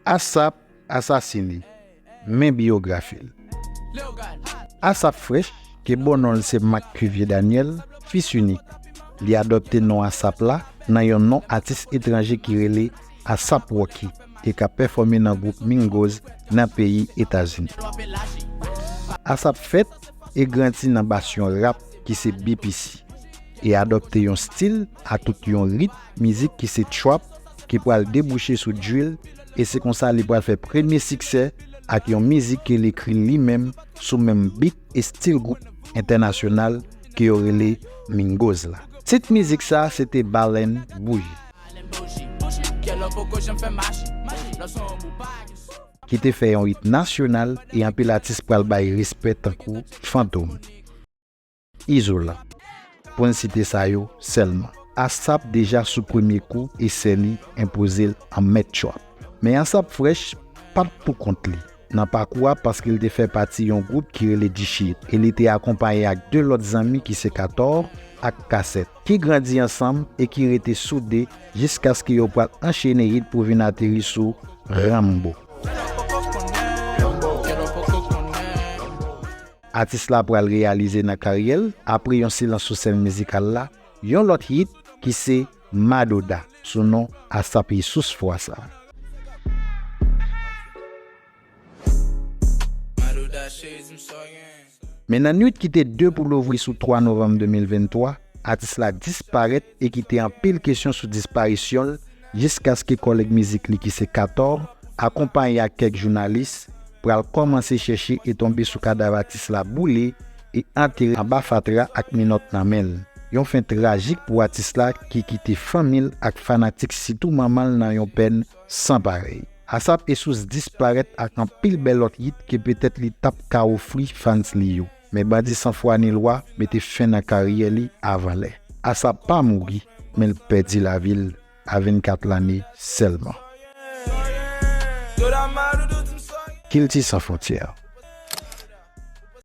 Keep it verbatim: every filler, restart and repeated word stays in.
ASAP asasine, men biyografi l. ASAP Fresh, ke bon non l se Marc Cuvier Daniel, fis inik. Li adopte non ASAP la nan yon non atis etranje ki rele ASAP Rocky e k ap pèfòme nan gwoup Mingos nan peyi Etazini. ASAP fèt e grandi nan basyon rap ki se B P C e adopte yon stil a tout yon rit mizik ki se trap ki pral debouche sou drill e se konsa li pral fè premye siksè ak yon mizik ke l ekri li menm sou menm beat e stil gwoup entènasyonal ke yo rele Mingos la. Tit mizik sa se te Balèn Bouji. Ki te fè yon hit nasyonal e anpil atis pral bay respè tankou Fantom, Izolan, pou n site sa yo sèlman. ASAP deja sou premye kou e sè li enpoze l an mèt trap. Men ASAP Fresh pa t pou kont li nan pakou a paske l te fè pati yon gwoup ki rele G-Shit e li te akonpaye ak de lòt zanmi ki se Kator ak Kasèt, ki grandi ansanm e ki rete soude jiskaske yo pral anchene hit pou vin ateri sou Rambo. Atis la pral reyalize nan karyè l, apre yon silans sou sèn mizikal la, yon lòt hit ki se Madoda, sou non ASAP Jesus fwa sa. Men nan nwit ki te de pou louvri sou twa novanm de mil venntwa, atis la disparèt e kite anpil kesyon sou disparisyon l jiskaske kòlèg mizik li ki se Kator, akonpaye ak kèk jounalis, pral kòmanse chèche e tonbe sou kadav atis la boule e antere anba fatra ak menòt nan men l. Yon fen trajik pou atis la ki kite fanmi l ak fanatik sitou manman l nan yon pèn san parèy. ASAP Jesus disparèt ak anpil bèl lòt hit ke petèt li t ap ka ofri fans li yo. Men bandi san fwa ni lwa mete fen nan karyè li avan lè. ASAP pa mouri, men l pèdi lavi l a vennkat lane sèlman. Kilti San Fwontyè.